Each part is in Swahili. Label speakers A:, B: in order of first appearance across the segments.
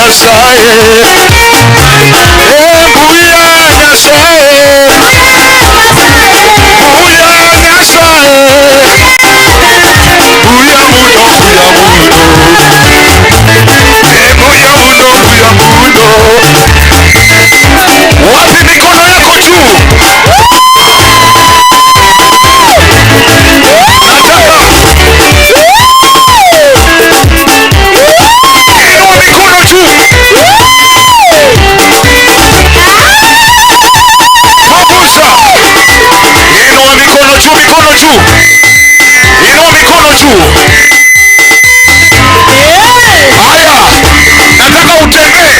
A: Nyasaye, Mbuya Nyasaye, Mbuya Nyasaye, Mbuya muno, mbuya muno, mbuya muno, mbuya muno. Wapi mikono yako juu? Inua mikono juu. Mabusha. Inua mikono juu, mikono juu. Inua mikono juu. Haya, nataka utembee.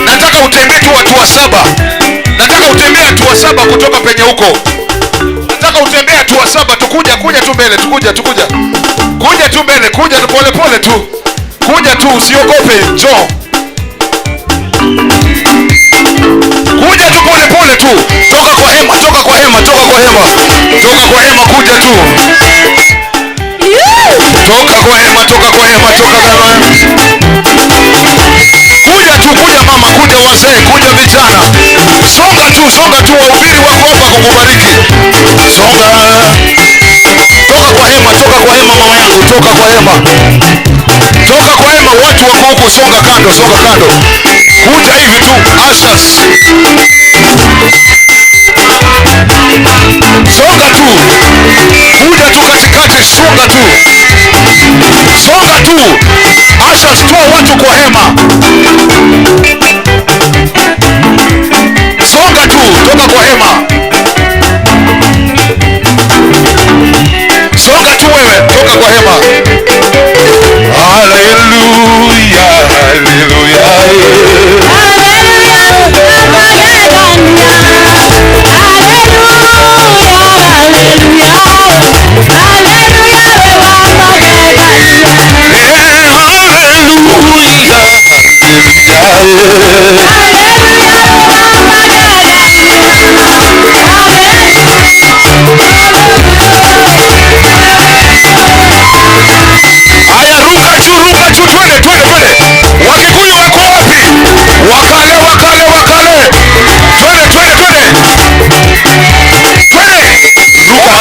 A: Nataka utembee tu hatua 7. Nataka utembee hatua 7 kutoka penye huko. Nataka utembee hatua 7 tu, kuja kuja tu mbele, tukuja tukuja. Kuja tu mbele, kuja tu pole pole tu. Kuja tu, usiogope, njoo. Kuja tu pole pole tu. Toka kwa hema, toka kwa hema, toka kwa hema. Toka kwa hema, kuja tu. Toka kwa hema, toka kwa hema, toka kwa hema. Kuja tu, kuja mama, kuja wazee, kuja vijana. Songa tu, songa tu, wahubiri wako hapa kukubariki. Songa. Toka kwa hema, toka kwa hema mama yangu, toka kwa hema. Toka kwa hema, watu wako huko, songa kando, songa kando. Kuja hivi tu, ushers. Songa tu. Kuja tu katikati, songa tu. Songa tu. Ushers, toa watu kwa hema. Songa tu, toka kwa hema. Songa tu wewe, toka kwa hema. Hallelujah, hallelujah. Haya, ruka juu, ruka juu, twende, twende, twende. Wakikuyu wako wapi? Wakale, wakale, wakale. Twende, twende, twende. Twende. Ruka.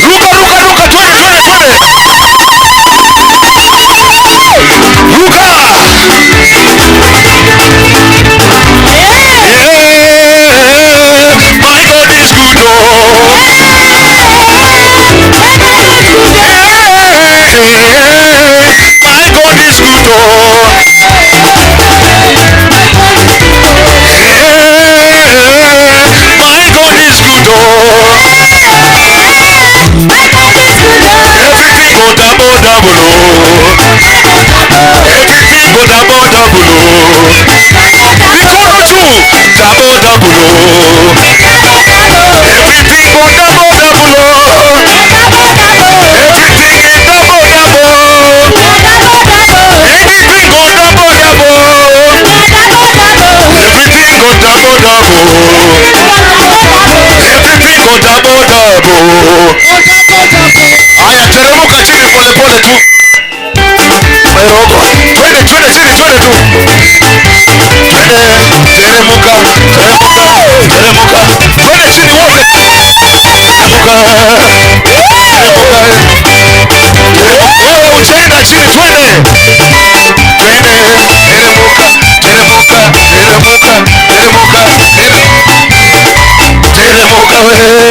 A: Ruka, ruka, ruka, twende, twende, twende. Ruka. Yeah, my God is good, oh. Yeah, my God is good, oh. Yeah, my God is good, oh. Everything go double, double, oh. Everything go double, double, oh. Mikono juu, double, double, oh. Everything go double, double, oh. Everything is double, double. Everything go double, double. Everything go double, double. Everything go double, double. Haya, teremuka chini pole pole tu. Mairoko. Twende, twende chini, twende tu. Twende, teremuka, teremuka, teremuka. Twende chini wote. Teremuka. Teremuka. Wewe utaenda chini, twende. Twende, teremuka, teremuka, teremuka, teremuka, teremuka wewe.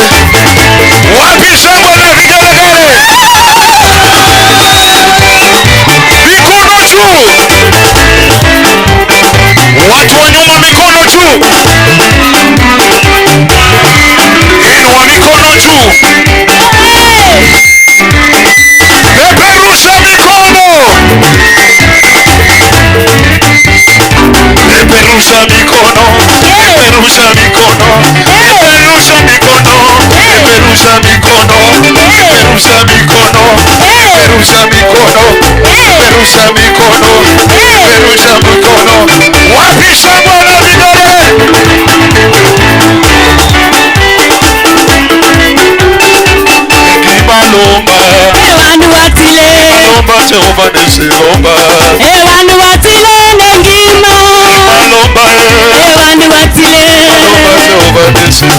A: Wapi shangwe na vigelegele? Mikono juu. Watu wa nyuma mikono juu. Inua mikono juu. Peperusha mikono. Peperusha mikono. Peperusha mikono. Peperusha mikono. Peperusha mikono. Peperusha mikono. Peperusha mikono. Peperusha mikono. Peperusha mikono. Wapi shangwe na vigelegele? Kibalomba.
B: Ewandu watile.
A: Kibalomba Jehova nisilomba.
B: Ewandu watile.
A: 1, 2,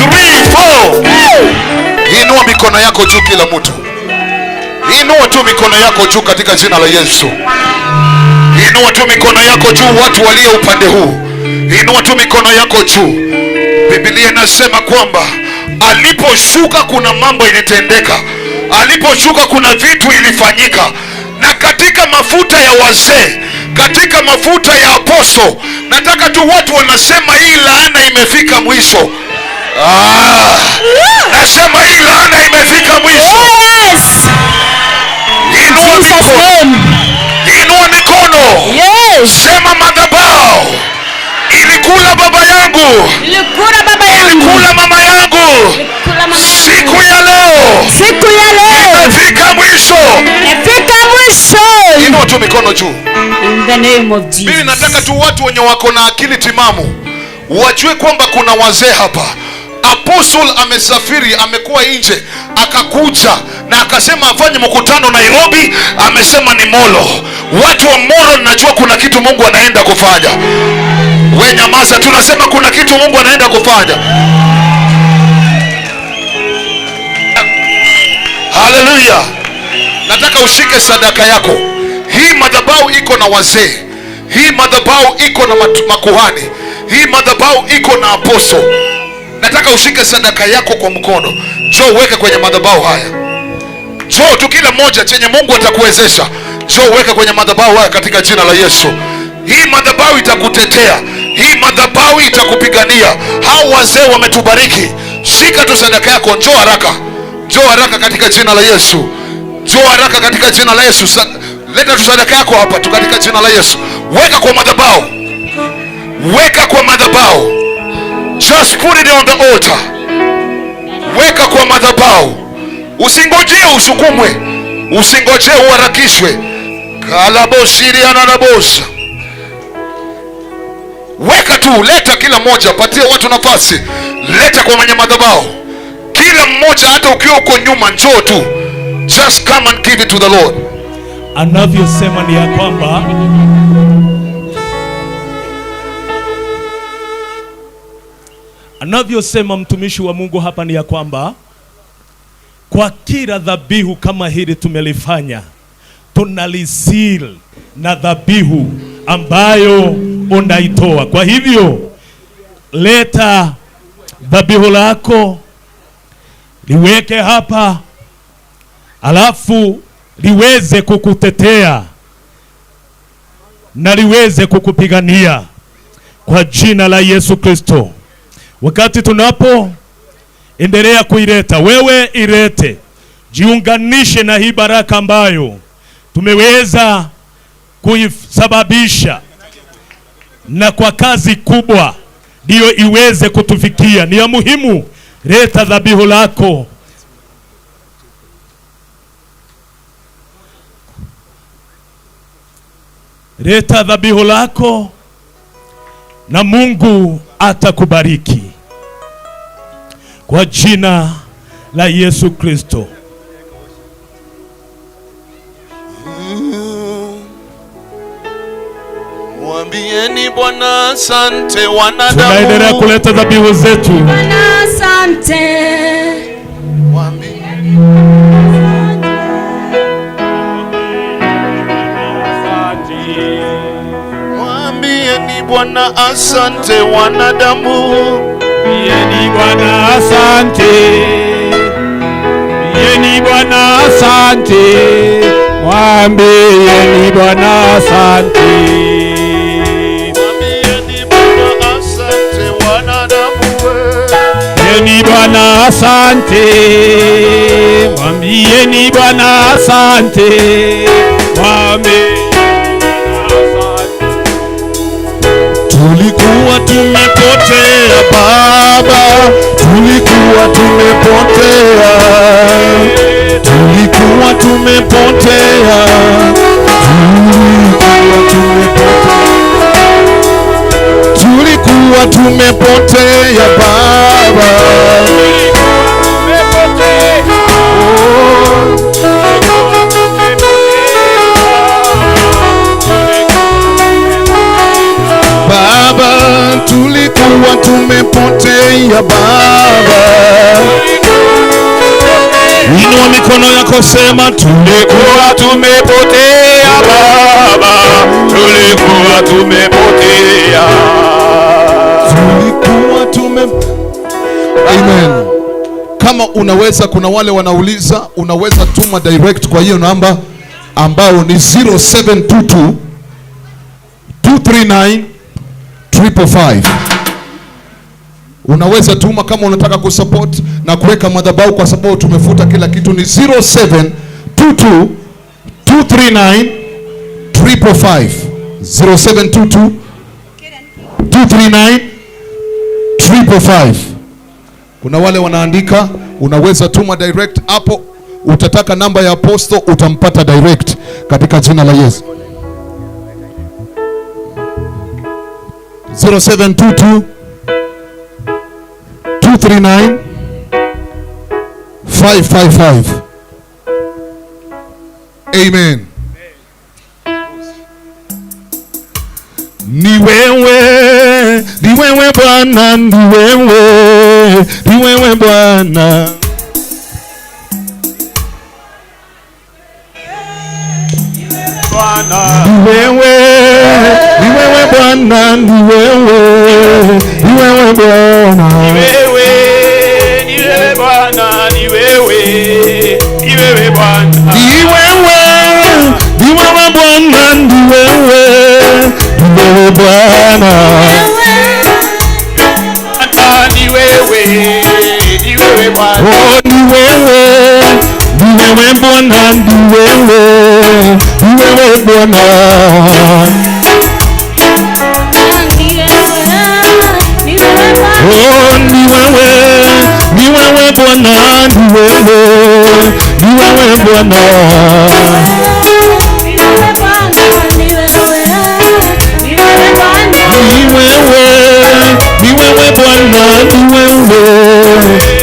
A: 3, 4. Inua mikono yako juu kila mtu. Inua tu mikono yako juu katika jina la Yesu. Inua tu mikono yako juu, watu walio upande huu. Inua tu mikono yako juu. Biblia inasema kwamba aliposhuka kuna mambo ilitendeka. Aliposhuka kuna vitu ilifanyika. Na katika mafuta ya wazee, katika mafuta ya aposto, nataka tu watu wanasema hii laana imefika mwisho. Nasema hii laana imefika mwisho.
B: Yes.
A: Inua mikono. Inua mikono.
B: Yes.
A: Sema madhabahu ilikula baba yangu,
B: ilikula baba yangu,
A: ilikula mama yangu,
B: ilikula mama yangu.
A: Siku ya leo,
B: siku ya leo
A: imefika mwisho,
B: imefika mwisho.
A: Inua tu mikono juu.
B: In the name of Jesus.
A: Mimi nataka tu watu wenye wako na akili timamu wajue kwamba kuna wazee hapa. Apostle amesafiri, amekuwa nje, akakuja na akasema afanye mkutano Nairobi, amesema ni Molo. Watu wa Molo, najua kuna kitu Mungu anaenda kufanya. We nyamaza, tunasema kuna kitu Mungu anaenda kufanya. Haleluya. Nataka ushike sadaka yako. Hii madhabahu iko na wazee. Hii madhabahu iko na makuhani. Hii madhabahu iko na apostle. Nataka ushike sadaka yako kwa mkono. Njoo uweke kwenye madhabahu haya. Njoo tu kila mmoja chenye Mungu atakuwezesha. Njoo uweke kwenye madhabahu haya katika jina la Yesu. Hii madhabahu itakutetea. Hii madhabahu itakupigania. Hao wazee wametubariki. Shika tu sadaka yako, njoo haraka. Njoo haraka katika jina la Yesu. Njoo haraka katika jina la Yesu. Leta tu sadaka yako hapa tu katika jina la Yesu. Weka kwa madhabahu. Weka kwa madhabahu. Just put it on the altar. Weka kwa madhabahu. Usingojee usukumwe. Usingojee uharakishwe. Kalabosiriananabosa. Weka tu, leta kila mmoja, patia watu nafasi. Leta kwa mwenye madhabahu. Kila mmoja, hata ukiwa uko nyuma, njoo tu. Just come and give it to the Lord.
C: Anavyosema ni ya kwamba anavyosema mtumishi wa Mungu hapa ni ya kwamba kwa kila dhabihu kama hili tumelifanya, tunalisil na dhabihu ambayo unaitoa. Kwa hivyo leta dhabihu lako, liweke hapa, alafu liweze kukutetea na liweze kukupigania kwa jina la Yesu Kristo. Wakati tunapo endelea kuileta, wewe ilete, jiunganishe na hii baraka ambayo tumeweza kuisababisha, na kwa kazi kubwa ndiyo iweze kutufikia. Ni ya muhimu, leta dhabihu lako. Leta dhabihu lako na Mungu atakubariki kwa jina la Yesu Kristo.
A: Mwambieni Bwana asante wanadamu.
C: Tunaendelea kuleta dhabihu zetu.
B: Bwana asante.
A: Mwambieni Bwana asante wanadamu.
C: Mwambieni Bwana asante. Mwambieni Bwana asante. Mwambieni Bwana asante.
A: Mwambieni Bwana asante wanadamu.
C: Mwambieni Bwana asante. Mwambieni Bwana asante. Mwambieni.
A: Tulikuwa tumepotea Baba, tulikuwa tumepotea, tulikuwa tumepotea, tulikuwa tumepotea Baba.
C: Sema
A: Tulikuwa tumepotea Baba, tulikuwa tumepotea.
D: Tulikuwa tume. Amen. Kama unaweza, kuna wale wanauliza, unaweza tuma direct kwa hiyo namba ambao ni 0722 239 555. Unaweza tuma kama unataka kusupport na kuweka madhabahu, kwa sababu tumefuta kila kitu. Ni 0722 239 555, 0722 239 555. Kuna wale wanaandika, unaweza tuma direct hapo. Utataka namba ya apostle, utampata direct katika jina la Yesu. 0722 239 555. Amen. Ni wewe, ni wewe Bwana, ni wewe, ni wewe Bwana.
A: Bwana.
C: Ni wewe, ni wewe Bwana, ni wewe, ni wewe Bwana.
A: Ni wewe, ni wewe Bwana, ni wewe, ni wewe Bwana.
C: Ni wewe, ni wewe Bwana, ni wewe, ni wewe Bwana.
A: Bwana, ni wewe, ni wewe Bwana.
C: Oh, ni wewe, ni wewe Bwana, ni wewe, ni wewe Bwana. Oh, ni wewe, ni wewe Bwana, ni wewe,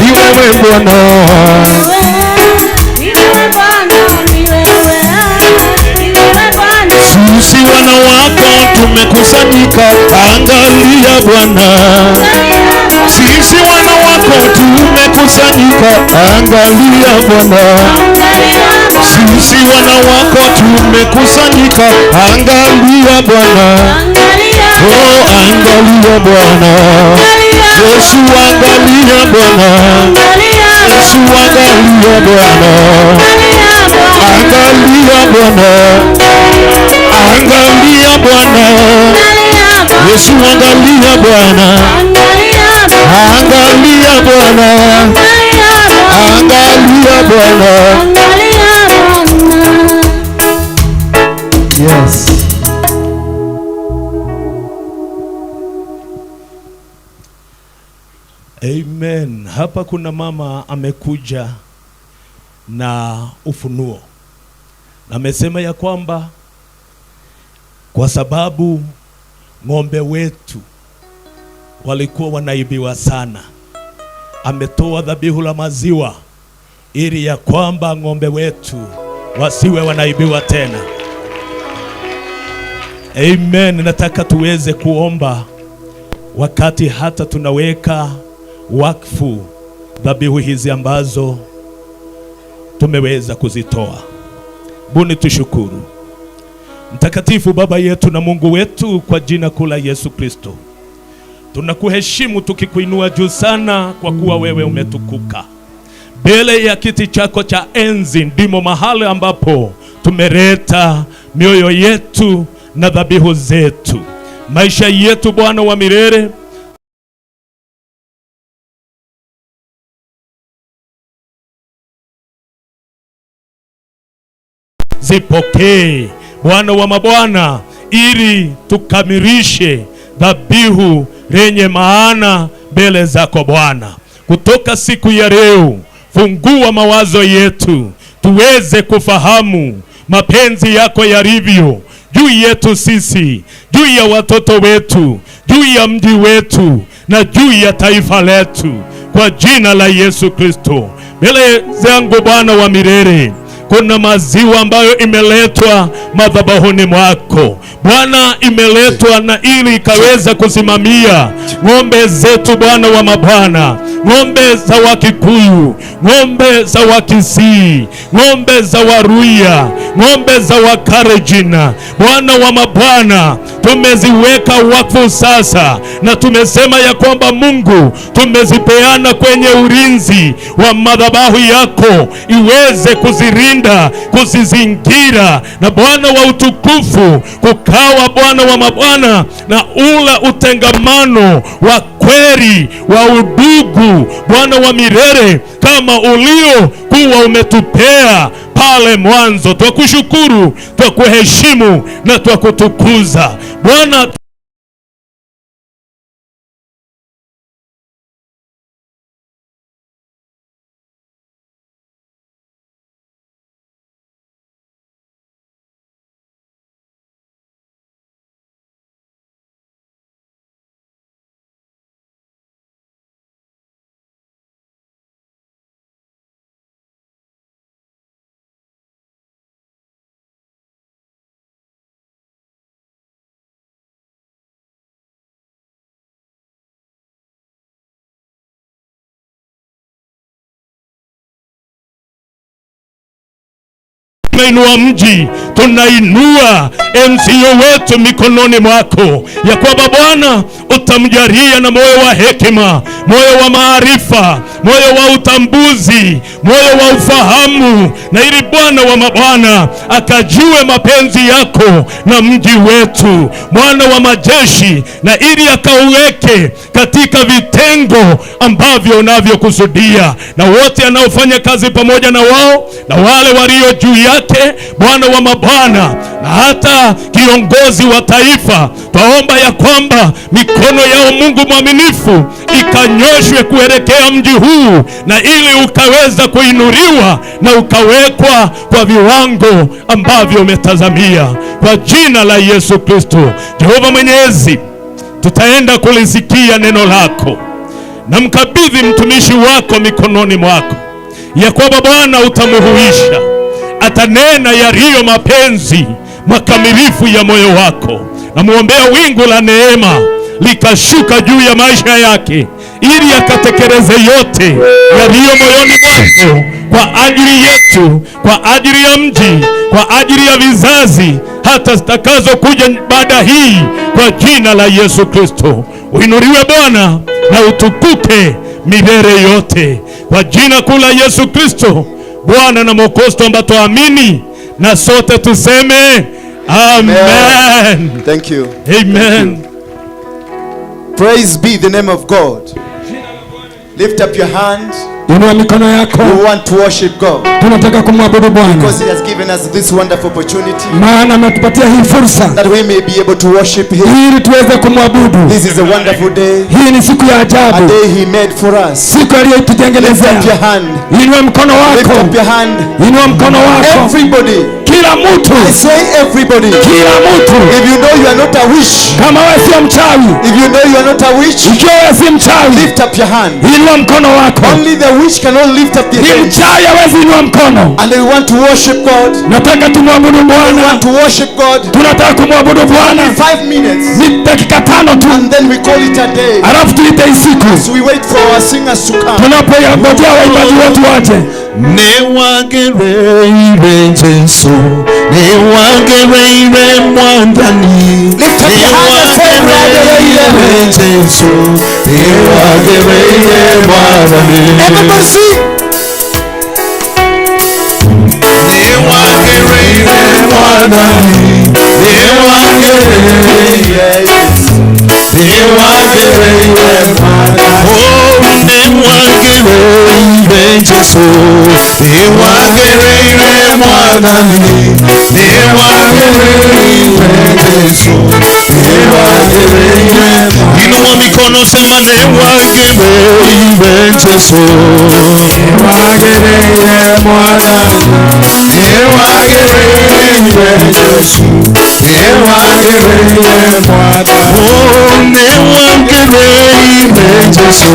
C: ni wewe Bwana. Ni wewe, ni wewe Bwana, ni wewe, ni wewe Bwana. Sisi wana wako tumekusanyika, angalia Bwana. Sisi wana wako tumekusanyika, angalia Bwana. Sisi wana wako tumekusanyika, angalia Bwana. Oh, angalia Bwana. Yesu, angalia Bwana. Yesu, angalia Bwana. Angalia Bwana. Angalia Bwana. Yesu, angalia Bwana. Angalia Bwana. Angalia Bwana. Yes. Amen. Hapa kuna mama amekuja na ufunuo. Na amesema ya kwamba kwa sababu ng'ombe wetu walikuwa wanaibiwa sana, ametoa dhabihu la maziwa ili ya kwamba ng'ombe wetu wasiwe wanaibiwa tena. Amen. Nataka tuweze kuomba wakati hata tunaweka wakfu dhabihu hizi ambazo tumeweza kuzitoa. Buni tushukuru. Mtakatifu Baba yetu na Mungu wetu, kwa jina kuu la Yesu Kristo, tunakuheshimu tukikuinua juu sana, kwa kuwa wewe umetukuka. Mbele ya kiti chako cha enzi ndimo mahali ambapo tumeleta mioyo yetu na dhabihu zetu, maisha yetu Bwana wa milele. Zipokee Bwana wa mabwana, ili tukamilishe dhabihu lenye maana mbele zako Bwana. Kutoka siku ya leo, fungua mawazo yetu tuweze kufahamu mapenzi yako yalivyo juu yetu sisi, juu ya watoto wetu, juu ya mji wetu na juu ya taifa letu, kwa jina la Yesu Kristo. Mbele zangu Bwana wa milele, Kuna maziwa ambayo imeletwa madhabahuni mwako Bwana, imeletwa na ili ikaweza kusimamia ng'ombe zetu Bwana wa mabwana, ng'ombe za Wakikuyu, ng'ombe za Wakisii, ng'ombe za Waruya, ng'ombe za Wakarejina. Bwana wa mabwana, tumeziweka wakfu sasa, na tumesema ya kwamba Mungu, tumezipeana kwenye ulinzi wa madhabahu yako, iweze kuzirinda, kuzizingira. Na Bwana wa utukufu, kukawa Bwana wa mabwana na ula utengamano wa kweli wa udugu, Bwana wa milele, kama ulio kuwa umetupea pale mwanzo. Twakushukuru, twakuheshimu na twakutukuza Bwana. Tunainua mji, tunainua MCO wetu mikononi mwako, ya kwamba Bwana utamjalia na moyo wa hekima, moyo wa maarifa, moyo wa utambuzi, moyo wa ufahamu, na ili Bwana wa mabwana akajue mapenzi yako na mji wetu, Bwana wa majeshi, na ili akauweke katika vitengo ambavyo unavyokusudia, na wote anaofanya kazi pamoja na wao na wale walio juu yake, Bwana wa mabwana, na hata kiongozi wa taifa, twaomba ya kwamba mikono yao Mungu mwaminifu ikanyoshwe kuelekea mji huu, na ili ukaweza kuinuliwa na ukawekwa kwa viwango ambavyo umetazamia, kwa jina la Yesu Kristo. Jehova Mwenyezi, tutaenda kulisikia neno lako, na mkabidhi mtumishi wako mikononi mwako, ya kwamba Bwana utamuhuisha, atanena yaliyo mapenzi makamilifu ya moyo wako. Na muombea wingu la neema likashuka juu ya maisha yake, ili akatekeleze yote yaliyo moyoni mwako, kwa ajili yetu, kwa ajili ya mji, kwa ajili ya vizazi hata zitakazo kuja baada hii, kwa jina la Yesu Kristo. Uinuliwe Bwana na utukuke milele yote, kwa jina kuu la Yesu Kristo Bwana na Mwokozi, ambaye tuamini na sote tuseme amen.
E: Thank you.
C: Amen.
E: Thank you. Praise be the name of God. Lift up your hand.
F: Inua mikono yako.
E: We want to worship God.
F: Tunataka kumwabudu Bwana.
E: Because he has given us this wonderful opportunity.
F: Maana ametupatia hii fursa.
E: That we may be able to worship him.
F: Ili tuweze kumwabudu.
E: This is a wonderful day.
F: Hii ni siku ya ajabu.
E: A day he made for us.
F: Siku aliyotutengenezea.
E: Lift up your hand.
F: Inua mkono wako.
E: Lift up your hand.
F: Inua mkono wako.
E: Everybody.
F: Kila mtu.
E: I say everybody.
F: Kila mtu.
E: If you know you are not a witch.
F: Kama wewe sio mchawi.
E: If you know you are not a witch.
F: Ikiwa wewe si mchawi.
E: Lift up your hand.
F: Inua mkono wako.
E: Only the witch cannot lift up the
F: Ni
E: hand.
F: mchawi hawezi inua mkono.
E: And we want to worship God.
F: Nataka tumwabudu Bwana.
E: We want to worship God.
F: Tunataka kumwabudu Bwana.
E: 5 minutes.
F: Ni dakika 5 tu.
E: And then we call it a day.
F: Alafu tuite siku.
E: So we wait for our singers to come.
F: Tunapongojea waimbaji wetu waje.
G: Newagereire Jesu, newagereire mwandani, newagereire Jesu, newagereire mwandani.
E: Everybody sing.
G: Newagereire mwandani, newagereire Yesu, newagereire mwandani. Oh, newagereire Jesu, newagereire mwandani, newagereire Jesu, newagereire. Inua mikono sema newagereire Jesu, newagereire mwandani, newagereire Jesu, newagereire mwandani. Oh, newagereire Jesu,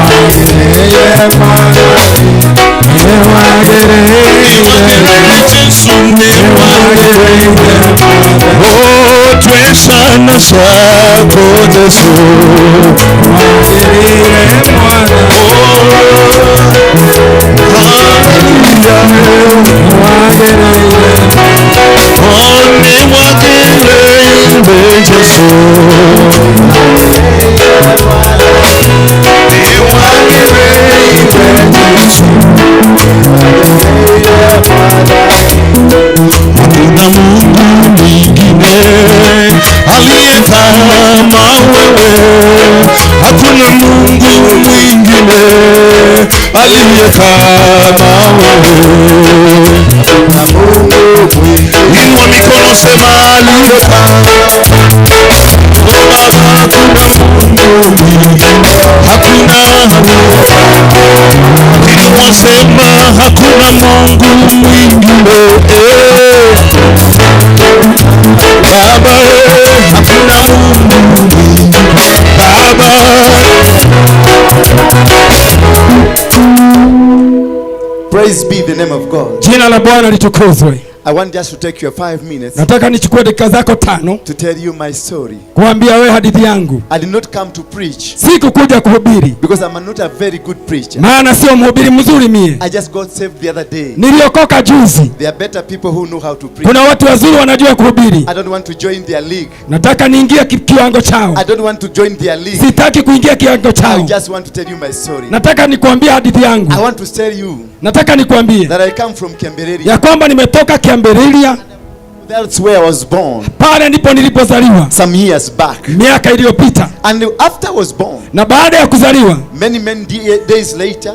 G: newagereire mwandani, Jesu newagĩrĩire. Oh, twĩ ciana ciaku Jesu. Oh, nĩwagĩrĩire Jesu. Nĩwagĩrĩire Jesu. Hakuna Mungu mwingine aliye kama wewe, hakuna Mungu mwingine aliye kama wewe. Inua mikono, sema aliye kama. Oh Baba, hakuna Mungu mwingine, hakuna. Inua, sema hakuna Mungu mwingine. Baba, hakuna Mungu mwingine. Baba.
E: Praise be the name of God.
F: Jina la Bwana litukuzwe.
E: I want just to take your 5 minutes
F: Nataka nichukue dakika zako 5
E: to tell you my story.
F: kuambia wewe hadithi yangu.
E: I did not come to preach
F: Sikukuja kuhubiri
E: because I'm not a very good preacher.
F: maana sio mhubiri mzuri mie.
E: I just got saved the other day.
F: Niliokoka juzi.
E: There are better people who know how to preach.
F: Kuna watu wazuri wanajua kuhubiri.
E: I don't want to join their league.
F: Nataka niingie kiwango chao.
E: I don't want to join their league.
F: Sitaki kuingia kiwango
E: I
F: chao.
E: just want to tell you my story.
F: Nataka nikuambie hadithi yangu.
E: I want to tell you
F: Nataka nikuambie
E: that I come from Kiambiriria.
F: ya kwamba nimetoka Kiambiriria.
E: That's where I was born.
F: Pale ndipo nilipozaliwa.
E: Some years back.
F: Miaka iliyopita.
E: And after I was born,
F: Na baada ya kuzaliwa,
E: many many days later,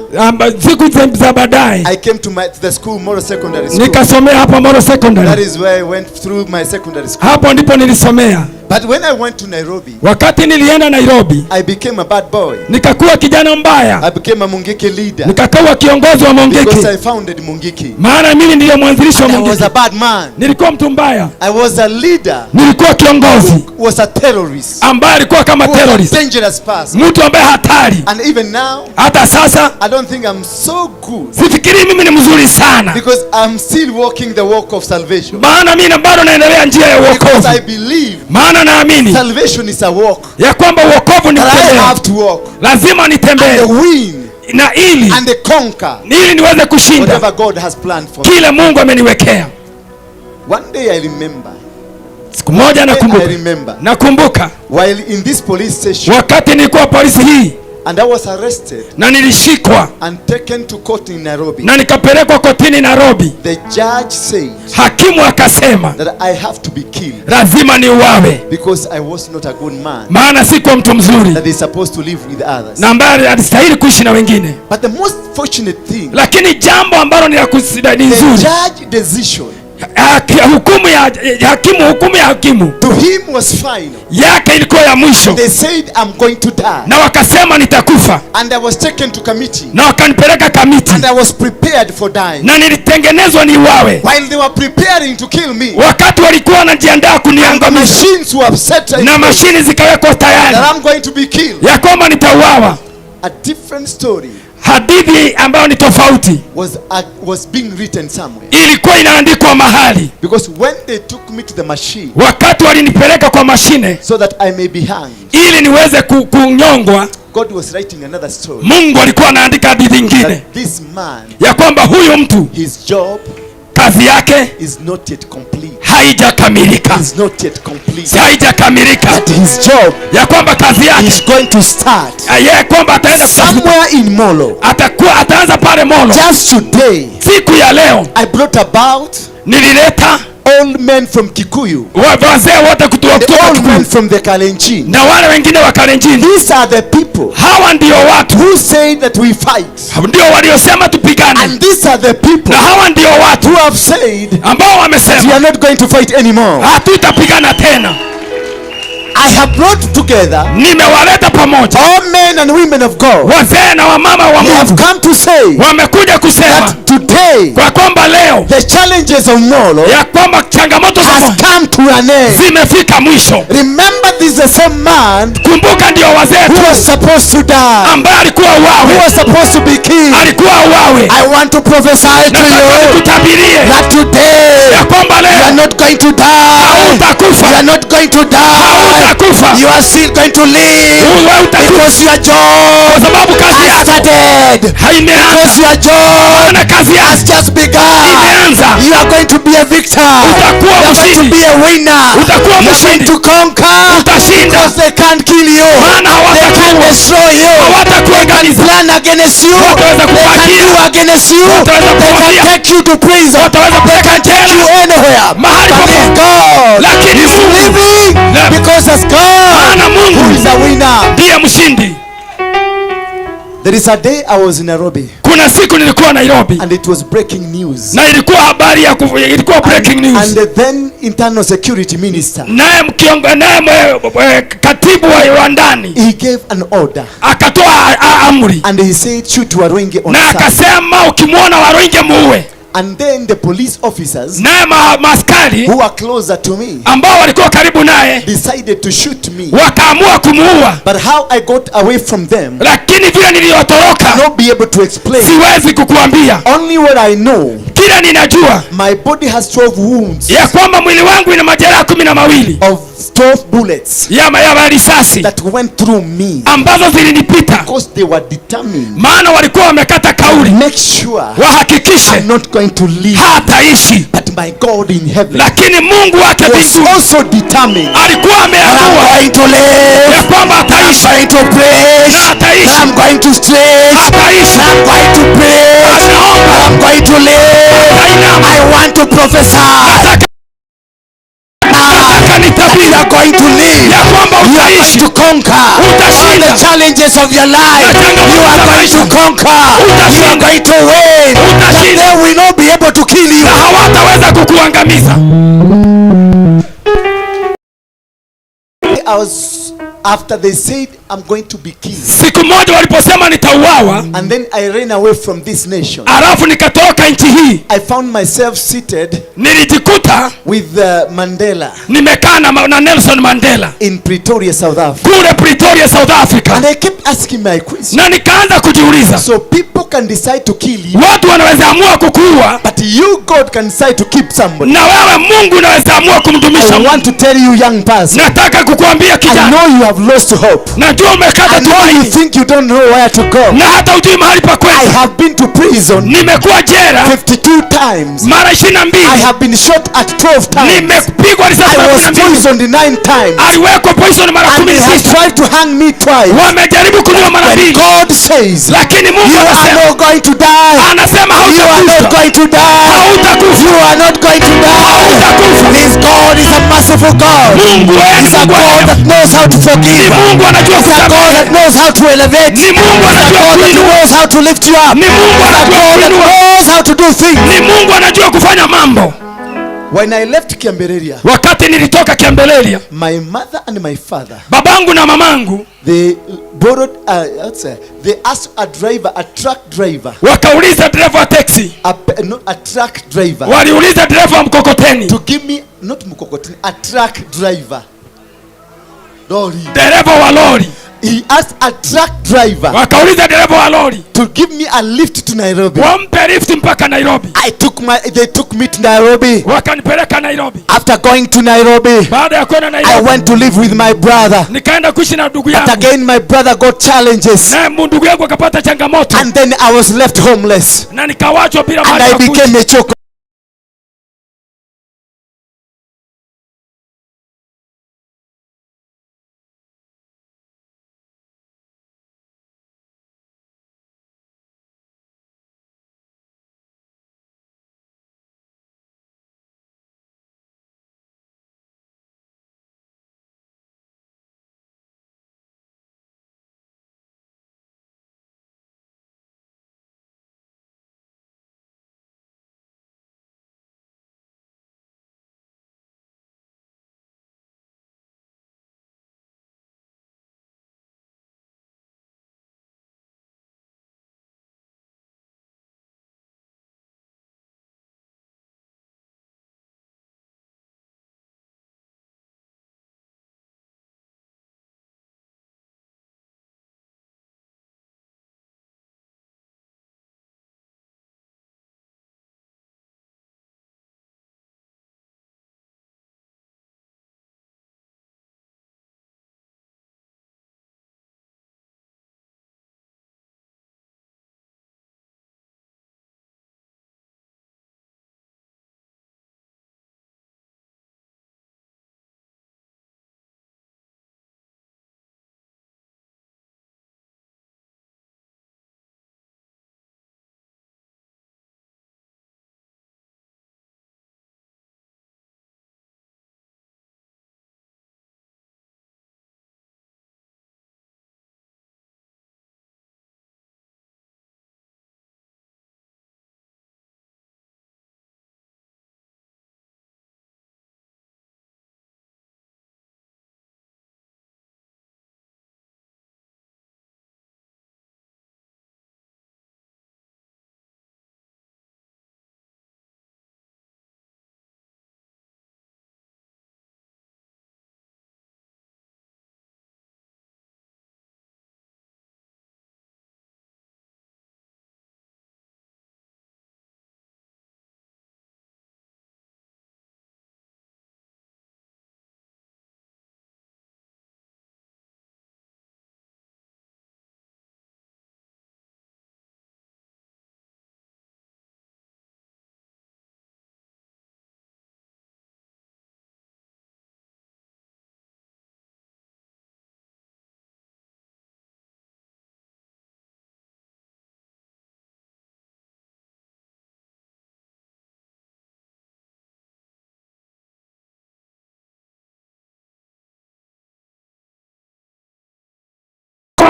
F: siku za baadaye,
E: I came to the school, Moro Secondary School.
F: nikasomea hapa Moro Secondary.
E: That is where I went through my secondary school.
F: Hapo ndipo nilisomea.
E: But when I went to Nairobi,
F: Wakati nilienda Nairobi,
E: I became a bad boy.
F: nikakuwa kijana mbaya.
E: I became a Mungiki leader.
F: Nikakuwa kiongozi wa Mungiki.
E: Because I founded Mungiki.
F: Maana mimi ndiye mwanzilishi wa
E: I was
F: Mungiki.
E: a bad man.
F: Nilikuwa mtu mbaya.
E: I was a leader.
F: Nilikuwa kiongozi
E: Who was a terrorist.
F: ambaye alikuwa kama terrorist.
E: A dangerous person.
F: Mtu ambaye hatari.
E: And even now,
F: hata sasa,
E: I don't think I'm so good.
F: Sifikiri mimi ni mzuri sana.
E: Because I'm still walking the walk of salvation.
F: Maana mimi bado naendelea njia ya wokovu.
E: Because I believe
F: Maana naamini
E: salvation is a walk.
F: ya kwamba wokovu ni
E: That I
F: kutembea.
E: have to walk.
F: Lazima nitembee.
E: And win.
F: Na ili
E: And conquer.
F: ili niweze kushinda
E: whatever God has planned for me.
F: kile Mungu ameniwekea.
E: One day I remember.
F: Siku moja nakumbuka.
E: I remember.
F: Nakumbuka.
E: While in this police station.
F: Wakati nilikuwa polisi hii.
E: And I was arrested.
F: Na nilishikwa.
E: And taken to court in Nairobi.
F: Na nikapelekwa kotini Nairobi.
E: The judge said.
F: Hakimu akasema
E: That I have to be killed.
F: Lazima niuawe.
E: Because I was not a good man.
F: Maana sikuwa mtu mzuri.
E: That is supposed to live with others.
F: Na ambaye alistahili kuishi na wengine.
E: But the most fortunate thing.
F: Lakini jambo ambalo ni la ni
E: The
F: nzuri.
E: judge decision.
F: Hukumu ya hakimu, hukumu ya hakimu
E: To him was final.
F: Yake ilikuwa ya mwisho.
E: They said I'm going to die.
F: Na wakasema nitakufa.
E: And I was taken to committee.
F: Na wakanipeleka kamiti.
E: And I was prepared for dying.
F: Na nilitengenezwa niuawe.
E: While they were preparing to kill me.
F: Wakati walikuwa wanajiandaa kuniangamiza.
E: Machines were set.
F: Na mashini zikawekwa tayari.
E: That I'm going to be killed.
F: Ya kwamba nitauawa.
E: A different story.
F: Hadithi ambayo ni tofauti
E: was being written somewhere.
F: Ilikuwa inaandikwa mahali.
E: Because when they took me to the machine,
F: wakati walinipeleka kwa mashine,
E: so that I may be hanged,
F: ili niweze kunyongwa,
E: God was writing another story.
F: Mungu alikuwa anaandika hadithi nyingine.
E: That this man,
F: ya kwamba huyu mtu,
E: his job,
F: kazi yake
E: is not yet complete.
F: Haijakamilika.
E: Is not yet complete.
F: Haijakamilika.
E: That his job
F: ya kwamba kazi yake
E: is going to start
F: yeye kwamba ataenda
E: somewhere in Molo.
F: Atakuwa ataanza pale Molo.
E: Just today,
F: siku ya leo,
E: I brought about
F: nilileta
E: old men from Kikuyu,
F: wazee wote kutoka
E: the old
F: Kikuyu,
E: men from the Kalenjin,
F: na wale wengine wa Kalenjin.
E: These are the people
F: hawa ndio watu
E: who say that we fight,
F: ndio waliosema tupigane,
E: and these are the people
F: na hawa ndio watu
E: who have said
F: ambao wamesema
E: we are not going to fight anymore,
F: hatutapigana tena.
E: I have brought together
F: nimewaleta pamoja
E: all men and women of God,
F: wazee na wamama wa
E: They have
F: Mungu,
E: come to say
F: wamekuja kusema
E: that today
F: kwa kwamba leo
E: the challenges of Molo
F: ya kwamba changamoto za
E: has
F: Molo
E: come to an end.
F: zimefika mwisho.
E: Remember Remember, this is the same man
F: Kumbuka ndio wazee
E: who was supposed to die,
F: ambaye alikuwa
E: who
F: uawe,
E: was supposed to be killed.
F: alikuwa uawe.
E: I want to prophesy to
F: Nataka
E: you
F: nikutabirie
E: that today
F: ya kwamba
E: you are
F: leo
E: not going to die. You
F: hautakufa,
E: are not going to die.
F: hautakufa.
E: You are still going to live
F: Wewe utakufa
E: because your
F: kwa
E: job
F: sababu kazi
E: has
F: yako
E: started.
F: haimeanza,
E: Because your job
F: maana kazi
E: has
F: yako
E: just begun.
F: imeanza.
E: You are going to be a victor.
F: Utakuwa
E: You are going to
F: mshindi.
E: be a winner.
F: Utakuwa
E: You are going
F: mshindi.
E: to conquer.
F: Utashinda.
E: Because they can't kill you.
F: Maana
E: They can't
F: hawatakuua,
E: destroy you.
F: hawatakuangamiza,
E: Plan against you.
F: Wataweza
E: They can
F: kupakia.
E: do against you.
F: Wataweza
E: They can
F: kupakia.
E: take you to prison.
F: Wataweza
E: They
F: kupeleka
E: can take
F: jela
E: you anywhere.
F: mahali
E: But
F: popote.
E: if God
F: Lakini
E: is
F: Mungu
E: living,
F: La-
E: because as God
F: maana
E: who is
F: Mungu
E: a winner.
F: ndiye mshindi.
E: There is a day I was in Nairobi
F: Kuna siku nilikuwa Nairobi
E: and it was breaking news.
F: na ilikuwa habari ya ilikuwa breaking
E: And
F: news.
E: the then internal security minister,
F: Naye naye katibu wa ndani
E: he gave an order
F: akatoa amri
E: and he said, shoot Waruinge on
F: na
E: sight.
F: akasema ukimwona Waruinge muue.
E: And then the police officers
F: Naye maaskari
E: who were closer to me
F: ambao walikuwa karibu naye
E: decided to shoot me.
F: wakaamua kumuua,
E: But how I got away from them,
F: lakini vile niliyotoroka
E: not be able to explain.
F: siwezi kukuambia.
E: Only what I know,
F: Kila ninajua
E: my body has 12 wounds
F: ya kwamba mwili wangu ina majeraha 12
E: of 12 bullets
F: ya risasi
E: that went through me
F: ambazo zilinipita,
E: because they were determined
F: maana walikuwa wamekata kauli
E: make sure
F: wahakikishe
E: I'm not going to live.
F: hataishi.
E: But my God in heaven
F: Lakini Mungu wake
E: was
F: mbinguni
E: also determined
F: alikuwa
E: that I'm
F: ameamua
E: going to live,
F: ya kwamba
E: I'm
F: ataishi
E: going to preach,
F: na ataishi,
E: I'm going to stretch,
F: ataishi,
E: I'm going to preach,
F: ataomba,
E: I'm going to live.
F: atainama.
E: I want to prophesy
F: Nataka
E: that you
F: nitabiri
E: are going to live.
F: ya kwamba
E: You are going
F: utaishi,
E: to conquer all the
F: utashinda
E: challenges of your life.
F: Na
E: You are
F: changamoto za
E: going
F: maisha.
E: to conquer. You are
F: Utashinda.
E: going to win. That
F: Utashinda.
E: they will not be able to kill you.
F: na hawataweza kukuangamiza.
E: I was after they said I'm going to be killed,
F: Siku moja waliposema nitauawa,
E: and then I ran away from this nation.
F: alafu nikatoroka nchi hii,
E: I found myself seated
F: nilijikuta
E: with Mandela
F: nimekaa na Nelson Mandela
E: in Pretoria, South Africa.
F: kule Pretoria, South Africa,
E: And I kept asking my question.
F: na nikaanza kujiuliza,
E: So people can decide to kill you,
F: watu wanaweza amua kukuua
E: but you, God, can decide to keep somebody.
F: na wewe Mungu unaweza amua kumdumisha
E: I
F: mtu.
E: want to tell you, young person,
F: Nataka kukuambia
E: I
F: kijana,
E: know you have lost hope.
F: najua umekata
E: I know you
F: tumaini
E: think you don't know where to go.
F: na hata hujui mahali pa
E: I
F: kwenda.
E: have been to prison
F: Nimekuwa jela
E: 52 times.
F: mara ishirini na
E: I
F: mbili,
E: have been shot at 12 times.
F: nimepigwa risasi
E: I
F: mara
E: was
F: 12,
E: poisoned 9 times.
F: aliwekwa poison mara
E: And
F: kumi
E: they
F: na
E: have
F: sita,
E: tried to hang me twice.
F: wamejaribu kuniua mara
E: But
F: mbili,
E: God says,
F: lakini Mungu
E: you are
F: anasema
E: not going to die.
F: anasema
E: You are not
F: hautakufa,
E: going to die.
F: hautakufa,
E: You are not going to die.
F: hautakufa.
E: This God is a merciful God.
F: Mungu wewe ni
E: He's a
F: Mungu wa
E: God
F: rehema.
E: that knows how to
F: Ni
E: forgive.
F: Mungu anajua
E: He's a God
F: kusamehe,
E: that knows how to elevate.
F: ni Mungu
E: He's a
F: anajua
E: God that
F: kuinua,
E: knows how to lift you up.
F: ni Mungu
E: He's a
F: anajua
E: God that
F: kuinua,
E: knows how to do things.
F: ni Mungu anajua kufanya mambo.
E: When I left Kiambereria,
F: Wakati nilitoka Kiambeleria,
E: my mother and my father,
F: babangu na mamangu
E: they borrowed, they asked a driver, a truck driver,
F: wakauliza dereva wa taxi,
E: not a truck driver,
F: waliuliza dereva wa mkokoteni,
E: to give me, not mkokoteni, a truck driver. Lorry.
F: dereva wa lori,
E: He asked a truck driver
F: wakauliza dereva wa lori
E: to give me a lift to Nairobi.
F: wampe lift mpaka Nairobi.
E: They took me to Nairobi.
F: Wakanipeleka Nairobi.
E: After going to Nairobi,
F: Baada ya kwenda
E: I
F: Nairobi,
E: went to live with my brother.
F: nikaenda kuishi na ndugu
E: But
F: yangu,
E: again, my brother got challenges.
F: naye ndugu yangu akapata changamoto
E: And then I was left homeless.
F: na nikawachwa bila
E: And
F: mahali
E: I
F: pa kuishi.
E: became a choker.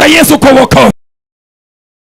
F: la Yesu kwa wokovu.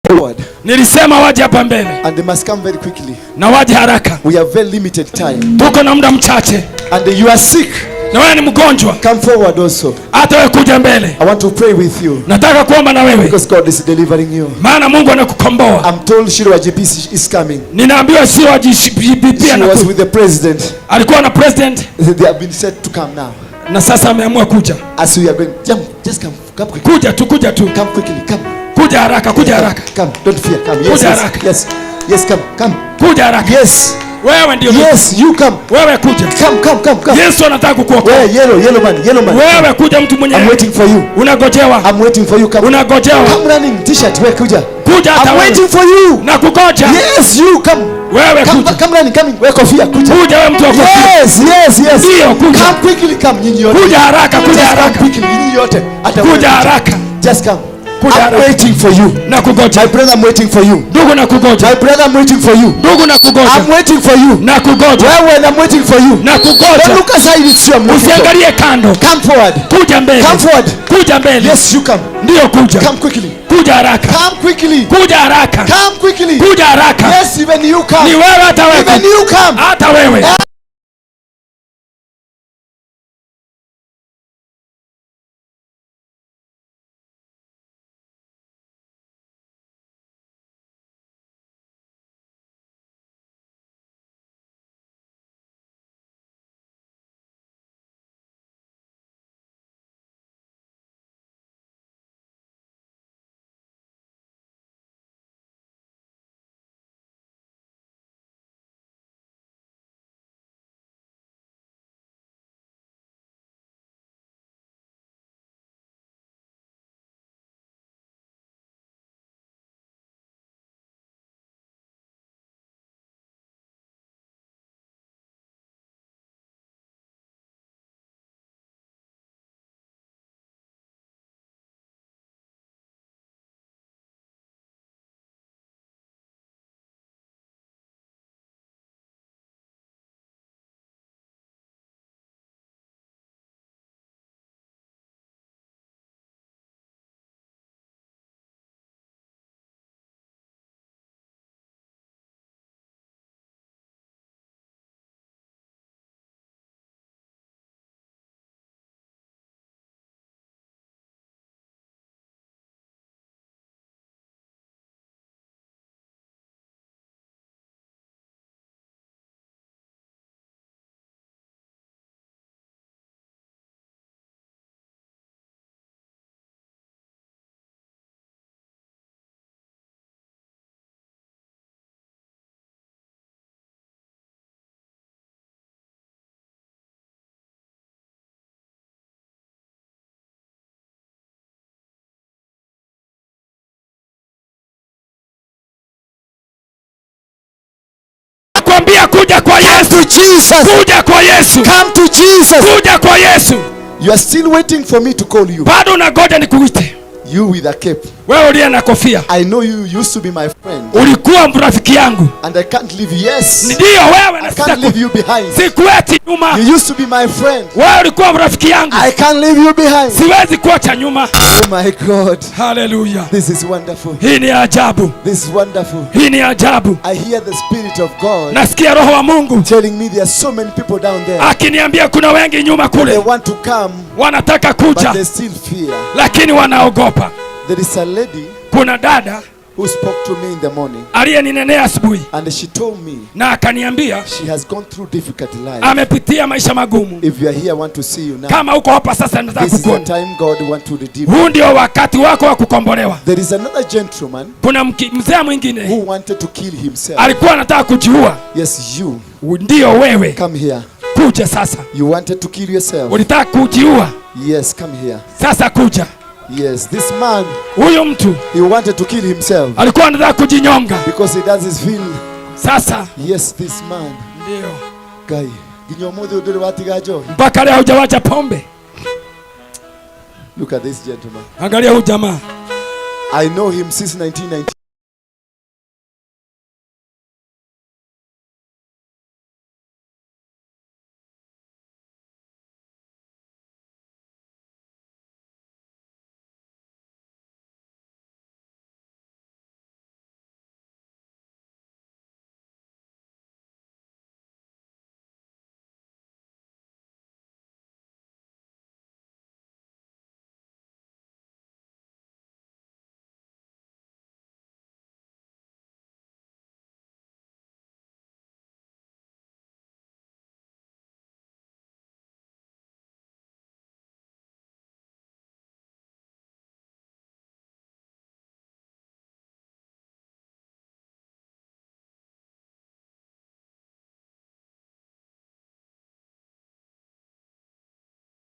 E: Forward.
F: Nilisema waje hapa mbele
E: And they must come very quickly.
F: Na waje haraka.
E: We have very limited time.
F: Tuko na muda mchache.
E: And you are sick.
F: Na wewe ni mgonjwa.
E: Come forward also.
F: Hata wewe kuja mbele.
E: I want to pray with you.
F: Nataka kuomba na wewe.
E: Because God is delivering you.
F: Maana Mungu anakukomboa.
E: I'm told Shirwa GP is coming.
F: Ninaambiwa Shirwa GP
E: She was
F: anakuja.
E: with the president.
F: Alikuwa na president.
E: They have been set to come now.
F: Na sasa ameamua kuja.
E: As we are going, jump, just come, come quickly.
F: Kuja tu, kuja tu.
E: Come quickly, come.
F: Kuja haraka, kuja
E: Come,
F: haraka.
E: come, don't fear, come. Yes,
F: Kuja
E: yes,
F: haraka.
E: yes, yes, come, come.
F: Kuja haraka.
E: Yes.
F: Wewe ndio.
E: Yes, you come.
F: Wewe kuja.
E: Come, come, come, come.
F: Yesu anataka kukuokoa.
E: Wewe, yellow, yellow man, yellow man.
F: Wewe kuja mtu mwenye.
E: I'm waiting for you.
F: Unagojewa.
E: I'm waiting for you. Come.
F: Unagojewa.
E: Come running, t-shirt, wewe kuja.
F: Kuja hata
E: I'm
F: wewe.
E: waiting for you.
F: Na kugoja.
E: Yes, you come.
F: Wewe
E: Come,
F: kuja.
E: come running, coming. Wewe kofia, kuja.
F: Kuja wewe mtu wa kofia.
E: Yes, yes, yes.
F: Ndio, kuja.
E: Come quickly, come nyinyi yote.
F: Kuja haraka, kuja
E: Just come
F: haraka.
E: quickly, nyinyi yote. Hata wewe
F: Kuja haraka.
E: Just come.
F: Kuja
E: I'm
F: haraka.
E: waiting for you.
F: Na kugoja.
E: My brother, I'm waiting for you.
F: Ndugu na kugoja.
E: My brother, I'm waiting for you.
F: Ndugu na kugoja.
E: I'm waiting for you.
F: Na kugoja.
E: Wewe, I'm waiting for you.
F: Na kugoja.
E: Don't look aside, it's you I'm looking for.
F: Usiangalie kando.
E: Come forward.
F: Kuja mbele.
E: Come forward.
F: Kuja mbele.
E: Yes, you come.
F: Ndio kuja.
E: Come quickly.
F: Kuja haraka.
E: Come quickly.
F: Kuja haraka.
E: Come quickly.
F: Kuja haraka.
E: Yes, even you come.
F: Ni wewe hata wewe.
E: Even you come.
F: Hata wewe. Nakwambia kuja kwa Yesu.
E: To Jesus.
F: Kuja kwa Yesu.
E: Come to Jesus.
F: Kuja kwa Yesu.
E: You are still waiting for me to call you.
F: Bado unangoja nikuite.
E: You with a cape.
F: Wewe uliye na kofia.
E: I know you used to be my friend.
F: Ulikuwa rafiki yangu.
E: And I can't leave you. Yes.
F: Ndio wewe na
E: I can't leave you behind.
F: Sikuachi nyuma.
E: You used to be my friend.
F: Wewe ulikuwa rafiki yangu.
E: I can't leave you behind.
F: Siwezi kuacha nyuma.
E: Oh my God.
F: Hallelujah.
E: This is wonderful.
F: Hii ni ajabu.
E: This is wonderful.
F: Hii ni ajabu.
E: I hear the Spirit of God
F: Nasikia Roho wa Mungu
E: telling me there are so many people down there.
F: akiniambia kuna wengi nyuma
E: They
F: kule
E: want to come,
F: wanataka
E: but
F: kuja
E: they still fear.
F: lakini wanaogopa.
E: There is a lady
F: Kuna dada
E: who spoke to me in the morning,
F: aliyeninenea asubuhi
E: and she told me
F: na akaniambia
E: she has gone through difficult life.
F: amepitia maisha magumu.
E: If you are here, I want to see you now.
F: Kama uko hapa sasa, nataka
E: This is the
F: kukuona.
E: time God want to redeem.
F: Huu ndio wakati wako wa kukombolewa.
E: There is another gentleman
F: Kuna mzee mwingine
E: who wanted to kill himself.
F: alikuwa anataka kujiua.
E: Yes, you
F: Ndio wewe,
E: come here.
F: kuja sasa.
E: You wanted to kill yourself.
F: Ulitaka kujiua,
E: Yes, come here.
F: sasa kuja.
E: Yes, this man,
F: Huyu mtu
E: he wanted to kill himself
F: alikuwa anataka kujinyonga.
E: because he doesn't feel.
F: Sasa
E: Yes, this man
F: ndio
E: guy. Nginya ũmũthĩ ũndũrĩ watiga njohi.
F: mpaka leo hujawacha pombe.
E: Look at this gentleman.
F: Angalia huyu jamaa,
E: I know him since 1990.